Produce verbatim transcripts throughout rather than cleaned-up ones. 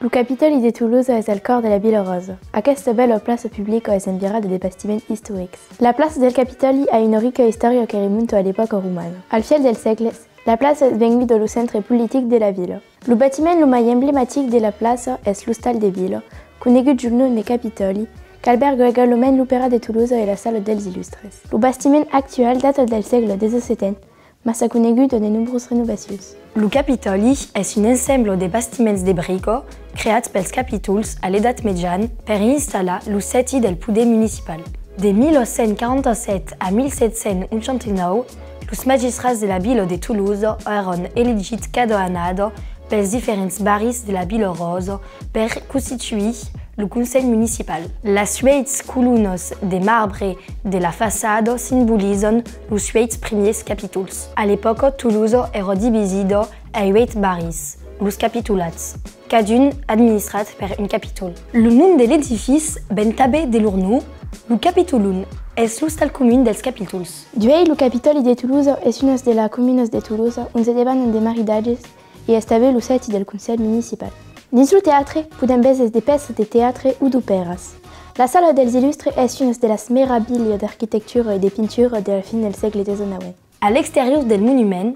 Lo Capitòli de Tolosa es al còr de la Vila Rosa. Aquesta bèla plaça publica es envirada de bastiments istorics. La plaça del Capitòli a una rica istòria que remonta a l'epòca romana. Al fièl dels sègles, la plaça es venguda lo centre politic de la vila. Lo bastiment lo mai emblematic de la plaça es l'Ostal de Vila, conegut sul nom de Capitòli, qu'albèrga egalament l'Opèra de Tolosa e la Sala dels Illustres. Lo bastiment actual data del sègle dètz-e-seten, mas a conegut de nombrosas renovacions. Lo Capitòli es un ensemble de bastiments de brica creats pels capitols a l'Edat Mejana per installar lo sèti del poder municipal. De mil cent quaranta-sèt a mil sèt cents ochanta-nòu, los magistrats de la vila de Tolosa èran elegits cada annada pels diferents barris de la Vila Rosa per constituir lo Conselh Municipal. Las uèit colonas de marbre de la façada simbolizan los uèit primièrs capitols. A l'epòca, Tolosa èra divisida en uèit barris, los capitolats, cadun administrat per un capitol. Lo nom de l'edifici ven tanben de lor nom, lo Capitolon es l'ostal comun dels capitols. D'uèi, lo Capitòli de Tolosa es una de las comunas de Tolosa ont se debanan de maridatges e es tanben lo sèti del Conselh Municipal. Dins lo teatre, podèm véser de pèças de teatre o d'opèras. La Sala dels Illustres es una de las meravilhas d'arquitectura e de pintura de la fin del sègle dètz-e-nòu. A l'exterior del monument,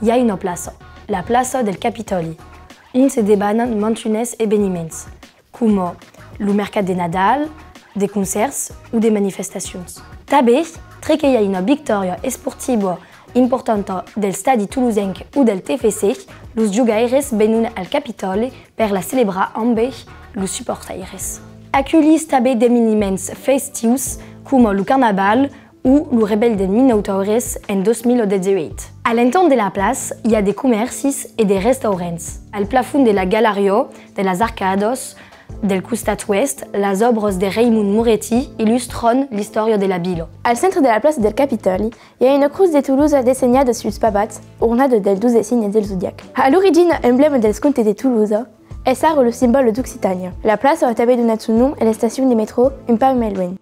i a una plaça, la plaça del Capitòli, ont se debanan mantunes eveniments, coma lo mercat de Nadal, de concèrts o de manifestacions. Tanben, tre que i a una victòria esportiva importanta del Stadi Tolosenc o del T F C, los jogaires venon al Capitòli per la celebrar ambe los suportaires. Aculhís tanben d'eveniments festius coma lo Carnaval o lo Revelh dels Minotaures en dos mil dètz-e-uèit. A l'entorn de la plaça, i a de comèrcis e de restaurants. Al plafond de la galariá de las arcadas del costat oèst, las òbras de Raimond Moretti illustran l'istòria de la vila. Al centre de la plaça del Capitòli, i a una crotz de Tolosa dessenhada suls pavats, ornada dels dotze signes del zodiac. A l'origina emblèma dels comtes de Tolosa, es ara lo simbòl d'Occitània. La plaça a tanben donat son nom a l'estacion de metrò un pauc mai luènh.